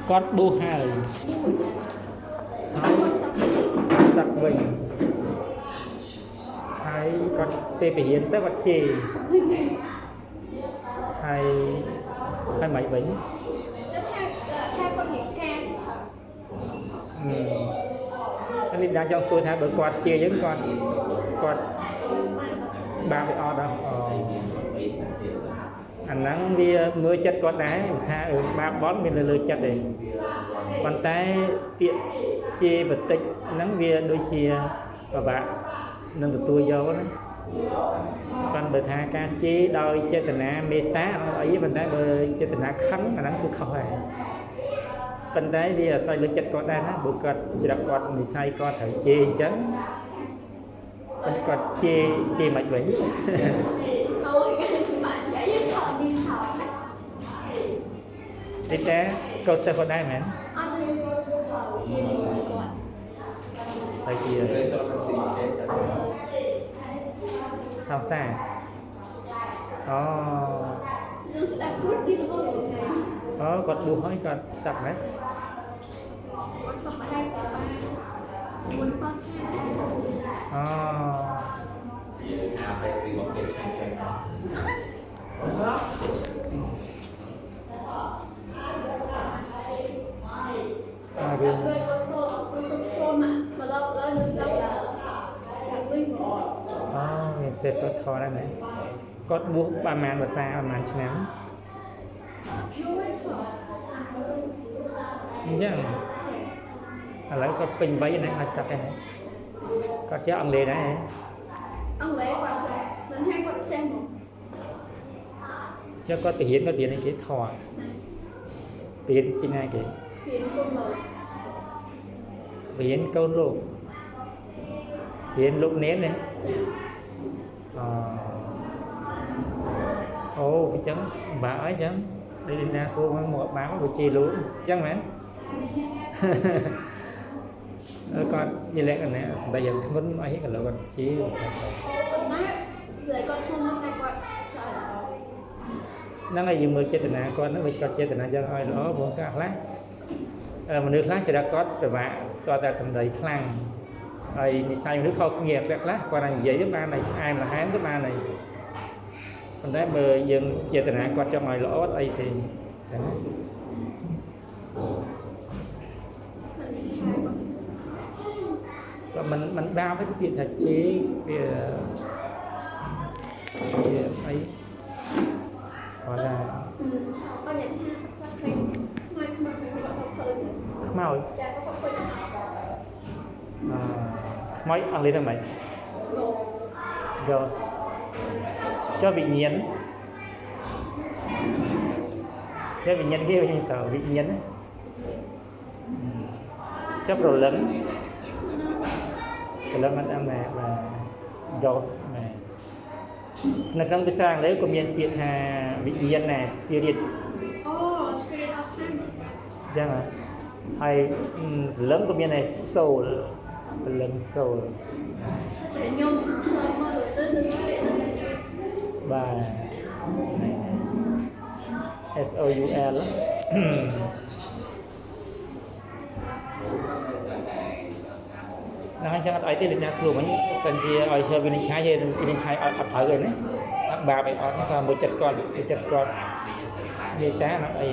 គាត់បួសហើយសឹកវិញហើយគាត់ពេលពរៀនសិស្សគាត់ជេរហើយហើយមិនវិញ ថាគាត់រៀនការ អឺនេះដល់ចង់សួរថាបើគាត់ជេរយើងគាត់គាត់បាបវាអត់ដល់អាហ្នឹងវាមើលចិត្តគាត់ដែរថាបាបបន់មានលើចិត្តទេប៉ុន្តែពាក្យជេរបតិចហ្នឹងវាដូចជាពិបាកនឹងទទួលយកណាប៉ុន្តែបើថាការជេរដោយចេតនាមេត្តាអីប៉ុន្តែបើចេតនាខឹងអាហ្នឹងគឺខុសហើយប៉ុន្តែវាអាស្រ័យលើចិត្តគាត់ដែរណាបើគាត់ច្រាប់គាត់និស័យគាត់ត្រូវជេរអញ្ចឹងប៉ុន្តែគាត់ជេរជេរមិនវិញ អូយបាទនិយាយថតនេះថតនេះតែកូនសិស្សគាត់ដែរមែន អត់ទេជាគាត់ ហើយជាសង្សារអូ ខ្ញុំស្ដាប់គាត់ទីរហូតថ្ងៃ អូគាត់បួសហើយគាត់សឹកណា គាត់សឹកខែសបាមុនប៉ខែ អូ យើងអាពេលស៊ីមកគេឆ្ងាញ់ចឹង អារឿង គាត់សូត្រគាត់ខ្លួនមកឡប់ឡើយនឹងស្ដាប់ឡើងវិញ អូមានសេះសូត្រធម៌ដែរណាគាត់បួសប្រហែលភាសាប្រហែលឆ្នាំ យូរហើយ អញ្ចឹងឥឡូវគាត់ពេញវ័យណាហើយសឹកឯណាគាត់ចេះអង់គ្លេសដែរ អង់គ្លេសគាត់មិនថាគាត់ចេះហ្មង ចុះគាត់ទៅរៀនគាត់រៀនអីគេធម៌រៀនពីណាគេ រៀនកូនលោក រៀនកូនលោករៀនលោកនេនណាអូអញ្ចឹងបាក់អីចឹងដូចណាសួរមកបាក់វាជេរលោកអញ្ចឹងមែនគាត់និយាយលក្ខណៈសម្ដីយ៉ាងធ្ងន់អីក៏លោកគាត់ជេរ គាត់ណាតែគាត់ធ្ងន់តែគាត់ចោលល្អ ហ្នឹងហើយយើងមើលចេតនាគាត់ហ្នឹងវាគាត់ចេតនាយ៉ាងឲ្យល្អព្រោះគាត់ខ្លះមនុស្សខ្លះចរិតគាត់ពិបាកគាត់តែសម្ដីខ្លាំងហើយនិស័យមនុស្សខុសគ្នាខ្លះខ្លះគាត់តែនិយាយទៅបានហើយអែមល្ហែមទៅបានហើយប៉ុន្តែបើយើងចេតនាគាត់ចង់ឲ្យល្អអីទេអញ្ចឹងក៏មិនបាបទេពាក្យថាជេរវាវាអីគាត់ថា គាត់និយាយថាគាត់ឃើញខ្មោចខ្មោចគាត់ឃើញ ខ្មោច ចាគាត់ឃើញ អឺខ្មោចអង់គ្លេសថាម៉េច Ghost ចុះវិញ្ញាណចុះវិញ្ញាណគេវិញទៅវិញ្ញាណណាចុះព្រលឹងព្រលឹងអត់ដឹងដែរបាទ Ghost បាទនៅក្នុងភាសាអង់គ្លេសក៏មានពាក្យថាវិញ្ញាណដែរ spirit អូ spirit of time អញ្ចឹងហើយព្រលឹងក៏មានដែរ soul ព្រលឹង soul តែខ្ញុំធ្លាប់មើលទៅនឹង បាទ S O U L ហ្នឹងហើយចឹងអត់អីទេលោកអ្នកសួរមិញសិនជាឲ្យឈើវិនិច្ឆ័យគេវិនិច្ឆ័យអត់អត់ត្រូវទេណាអត់បាបអីអត់គាត់មួយចិត្តគាត់ចិត្តគាត់មេត្តាអត់អី